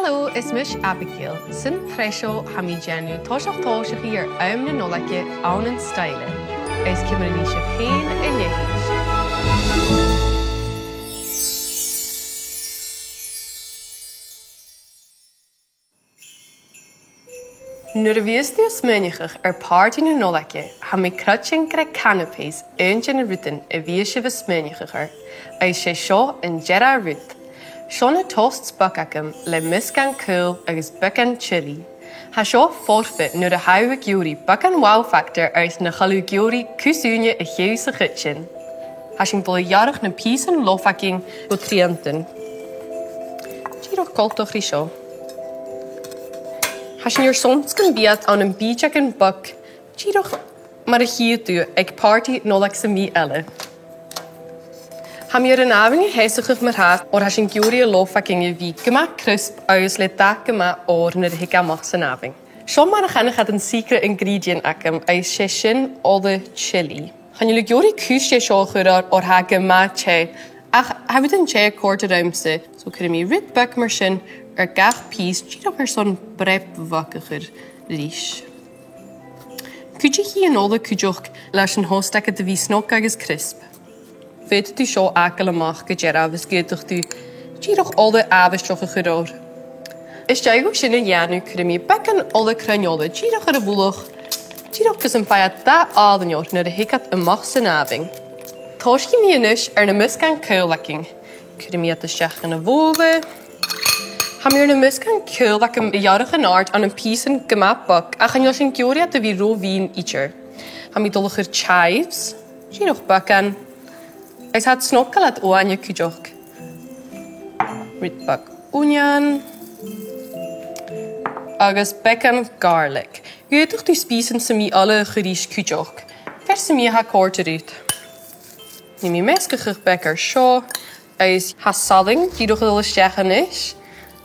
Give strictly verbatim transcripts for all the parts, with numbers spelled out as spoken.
Hello, is mise Abigail. San t-sreath seo tha mi a' dèanamh toiseach tòiseachaidh air àm na Nollaige ann an Stoidhle, agus ciamar a nì sibh fhèin a leithid. Nuair a bhios tu a' smaoineachadh air pàrtaidh na Nollaige, tha mi a' creidsinn gur e canapés aon de na rudan a bhios sibh a' smaoineachadh air, agus 's e seo an dearbh rud. Seo na toasts bog agam le measgàn caol agus beagan chilli. Tha seo foirfe nuair a tha thu ag iarraidh beagan wow factor agus nach eil thu ag iarraidh cus ùine a chèilidh sa chidsin. Tha sinn a' dol a ghearradh na pìosan lofa againn gu triantan. Dìreach coltach ri seo. Tha sinn airson 's gum bi iad ann am bìdeagan bog, dìreach mar a chì thu aig pàrtaidh Nollaig sam bith eile. Tha mi air an àmhainn a sheasamh mar-thà, oir tha sinn ag iarraidh an lofa againn a bhith gu math crisp agus le dath gu math òir nuair a thig e a-mach san àmhainn. Seo mar a chanadh iad an secret ingredient agam, agus 's e sin ola chilli. Chan eil thu ag iarraidh cus de seo a chur oirre, oir tha e gu math teth, ach tha rudan teth a' còrdadh riumsa, so cuiridh mi rud beag mar sin air gach pìos, dìreach airson breab bhog a chur ris. Cuidichidh an ola cuideachd leis an toast agad a bhith snog agus crisp. Faodaidh tu seo fhàgail a-mach gu dearbh is dh'fhaodadh tu dìreach ola àbhaisteach a chur oirre. Is dòcha gu bheil sin a' dèanamh, cuiridh mi beagan ola cruinn-ola dìreach air a' mhullach, dìreach gus am faigh iad dath àlainn oirre nuair a thig iad a-mach san àmhainn. Tòisichidh mi a-nis air na measgàn caol againn. Cuiridh mi iad a-steach dhan a' bhobhla. Tha mi air na measgàn caol agam a ghearradh an-àirde ann am pìosan gu math bog, ach chan eil sinn ag iarraidh iad a bhith ro mhìn idir. Tha mi a' dol a chur chives, dìreach beagan, agus tha iad snog gu bheil iad uaine cuideachd. Rud beag uinnean. Agus beagan garlic. Dh'fhaodadh tu spìosan sam bith eile a chur ris cuideachd. Fear sam bith a tha a' còrdadh riut. Nì mi measgachadh beag air seo, agus tha salann dìreach a' dol a-steach a-nis.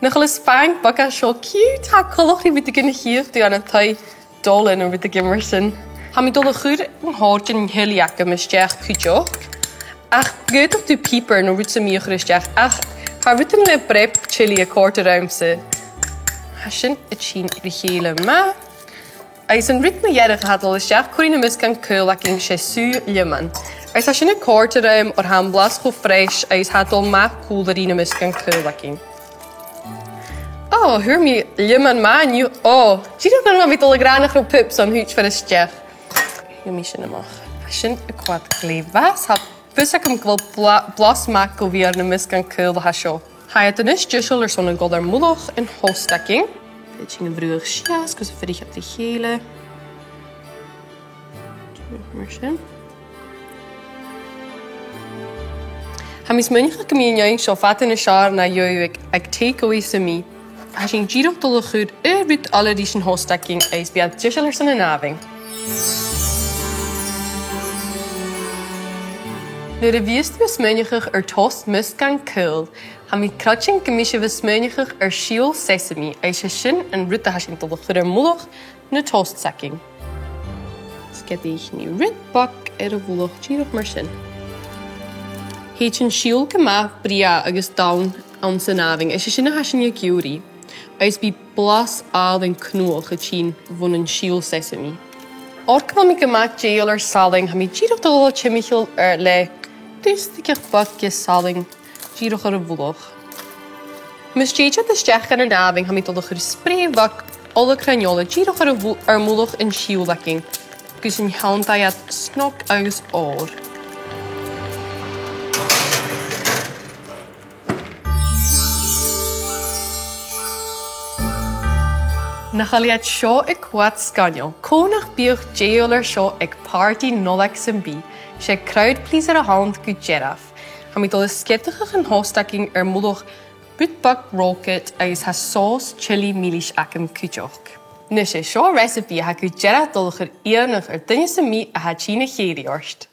Nach eil an fheann bog seo cute? Tha e coltach ri rudeigin a chì thu ann an taigh-dola no rudeigin mar sin. Tha mi a' dol a chur an t-òrdain chilli agam a-steach cuideachd. Ach dh'fhaodadh tu piobar no rud sam bith a chur a-steach, ach tha rudan le breab chilli a' còrdadh riumsa. Tha sin a' tighinn ri chèile math. Agus an rud mu dheireadh a tha a' dol a-steach, cuiridh na measgàn caol againn, 's e sùgh liomain. Agus tha sin a' còrdadh rium oir tha am blas cho fresh agus tha e a' dol math còmhla ri na measgàn caol againn. Ò, fhuair mi liomain math an-diugh. Ò, dìreach nuair a bha mi a' dol a ràdh nach robh piobar ann, thuit fear a-steach. Gheibh mi sin a-mach. Tha sin a' coimhead glè mhath. Tha fios agam gu bheil bla-, blas math gu bhith air na measgàn caol a tha seo. Tha iad a-nis deiseil airson a dhol air mullach an toast againn. Faodaidh sinn a bhruthadh sìos gus am fuirich iad ri chèile. Mar sin. Tha mi a' smaoineachadh gum bi an fheadhainn seo fada nas fheàrr na gheibh thu aig, aig takeaway sam bith. Tha sinn dìreach a' dol a chur aon rud eile ris an toast againn agus bidh iad deiseil airson an àmhainn. Nuair a bhios tu a' smaoineachadh air toast measgàn caol, tha mi a' creidsinn gum bi sibh a' smaoineachadh air sìol sesame, agus 's e sin an rud a tha sinn a' dol a chur air mullach na toasts againn. Sgeadaich mi rud beag air a' mhullach dìreach mar sin. Thèid an sìol gu math brèagha agus donn anns an àmhainn, is 's e sin a tha sinn ag iarraidh. Agus bidh blas àlainn cnuasach a' tighinn bhon an sìol sesame. Oir gu bheil mi gu math dèidheil air salann, tha mi dìreach a' dol a dhol timcheall air le dusadag beag de shalann dìreach air a' mhullach. Mus tèid iad a-steach dhan an àmhainn, tha mi a' dol a chur sprèidh bheag ola cruinn-ola dìreach air a' mhu-, air mullach an sìol againn, gus an ceann a dhèanamh snog agus òr. Nach eil iad seo a' coimhead sgoinneil? Cò nach biodh dèidheil air seo aig pàrtaidh Nollaig sam bith? 'S e crowd pleaser a th' ann gu dearbh. Tha mi a' dol a sgeadachadh an toast againn air mullach rud beag rocket agus tha sòs chilli milis agam cuideachd. Nise, seo recipe a tha gu dearbh a' dol a chur iongnadh air duine sam bith a tha a' tighinn a chèilidh ort.